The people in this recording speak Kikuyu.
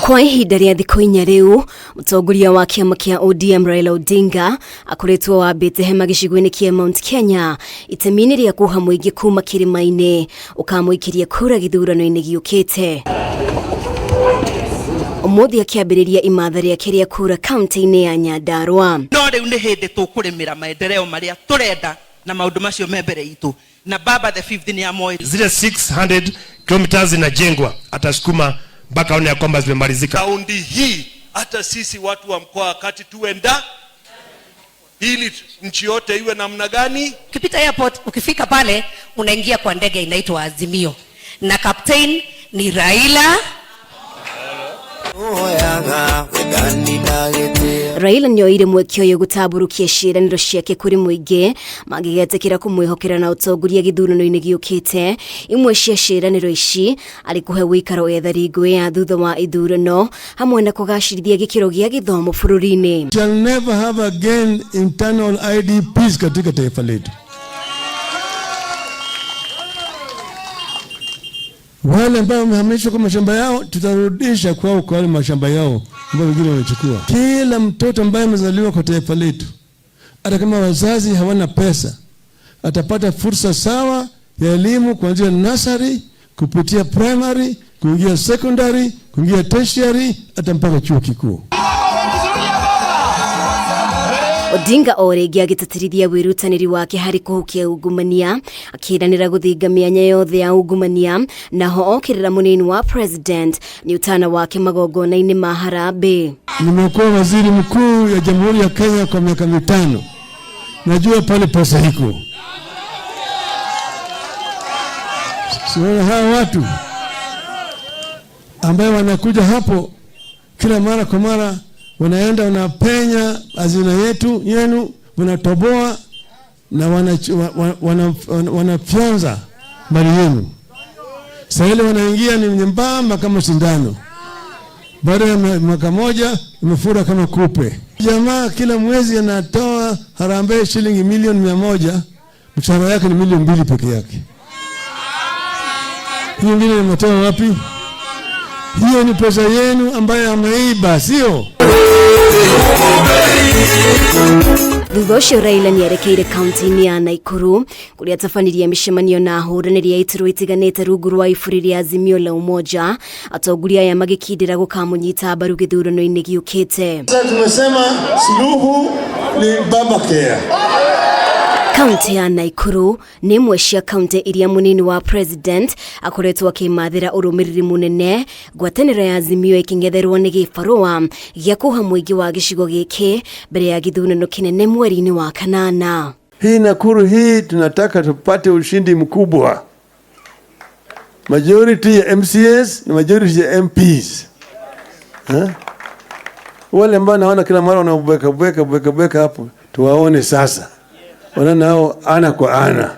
Kwa ihinda rĩa thikũ inya rĩu, mũtongoria wa kĩama kĩa ODM Raila Odinga akoretwo wambĩte hema gĩcigo-inĩ kĩa Mount Kenya itemi-inĩ rĩa kuha mũingĩ kuma kĩrĩma-inĩ ũkamũikĩria kura gĩthurano-inĩ gĩũkĩte. Ũmũthĩ akĩambĩrĩria imatha rĩake rĩa kura kaunti-inĩ ya Nyandarua. No rĩu nĩ hĩndĩ tũkũrĩmĩra maendeleo marĩa tũrenda na maũndũ macio me mbere itũ na baba the fifth ni amoĩ. Zile 600 kilometers zinajengwa, atasukuma mpaka aone ya kwamba zimemalizika. Raundi hii hata sisi watu wa mkoa wa Kati tuenda ili nchi yote iwe namna gani? Ukipita airport, ukifika pale unaingia kwa ndege inaitwa Azimio na captain ni Raila. Raila nĩoire mweke ũyũ gũtambũrũkia ciĩranĩro ciake kũrĩ mũingĩ mangĩgetĩkĩra kũmwĩhokera na ũtongoria gĩthurano-inĩ gĩũkĩte. Imwe cia ciĩranĩro ici arĩ kũhe ũikaro ethari ngũĩ ya thutha wa ithurano hamwe na kũgacĩrithia gĩkĩro gĩa gĩthomo bũrũri-inĩ. Shall never have again internal IDPs katika taifa letu. Wale ambao wamehamishwa kwa mashamba yao tutarudisha kwao kwa wale mashamba yao ambao wengine wamechukua. Kila mtoto ambaye amezaliwa kwa taifa letu, hata kama wazazi hawana pesa, atapata fursa sawa ya elimu kuanzia nursery kupitia primary kuingia secondary kuingia tertiary hata mpaka chuo kikuu. Odinga o rĩngĩ agĩtĩtĩrithia wĩrutanĩri wake harĩ kũhukia ungumania, akĩranĩra gũthinga mĩanya yothe ya ungumania, naho okĩrĩra mũnini wa president nĩ ũtana wake magongona-inĩ ma harambee. Nimekuwa waziri mkuu ya Jamhuri ya Kenya kwa miaka 5. Najua pale pesa iko. Siona hawa watu ambaye wanakuja hapo kila mara kwa mara, wanaenda wanapenya hazina yetu yenu, wanatoboa na wanafyonza mali yenu. Sasa ile wanaingia ni nyembamba kama sindano, baada ya mwaka moja imefura kama kupe. Jamaa kila mwezi anatoa harambee shilingi milioni 100, mshahara yake ni milioni 2 peke yake. Hiyo ingine imetoa wapi? Hiyo ni pesa yenu ambayo ameiba, sio? Thutha ũcio Raila nĩerekeire kaunti-inĩ ya Nakuru kũrĩa atabanirie mĩcemanio na ahũranĩri a iturwa itiganĩte rungu rwa iburi rĩa Azimio la Umoja, atongoria aya magĩkindĩra gũkamũnyita mbaru gĩthurano-inĩ gĩũkĩte. Sasa tumesema suluhu ni Baba Care. Kaunti ya Nakuru nĩ imwe cia kaunti iria mũnini wa president akoretwo akĩmathĩra ũrũmĩrĩri mũnene, ngwatanĩro ya Azimio ĩkĩng'etherwo nĩ gĩbarũa gĩa kũha mũingĩ wa gĩcigo gĩkĩ mbere ya gĩthurano kĩnene mweri-inĩ wa kanana. Hii Nakuru hii tunataka tupate ushindi mkubwa. Majority ya MCAs na majority ya MPs. Ha? Wale ambao naona kila mara wanabweka bweka bweka bweka hapo, tuwaone sasa. Wanaona hao ana kwa ana.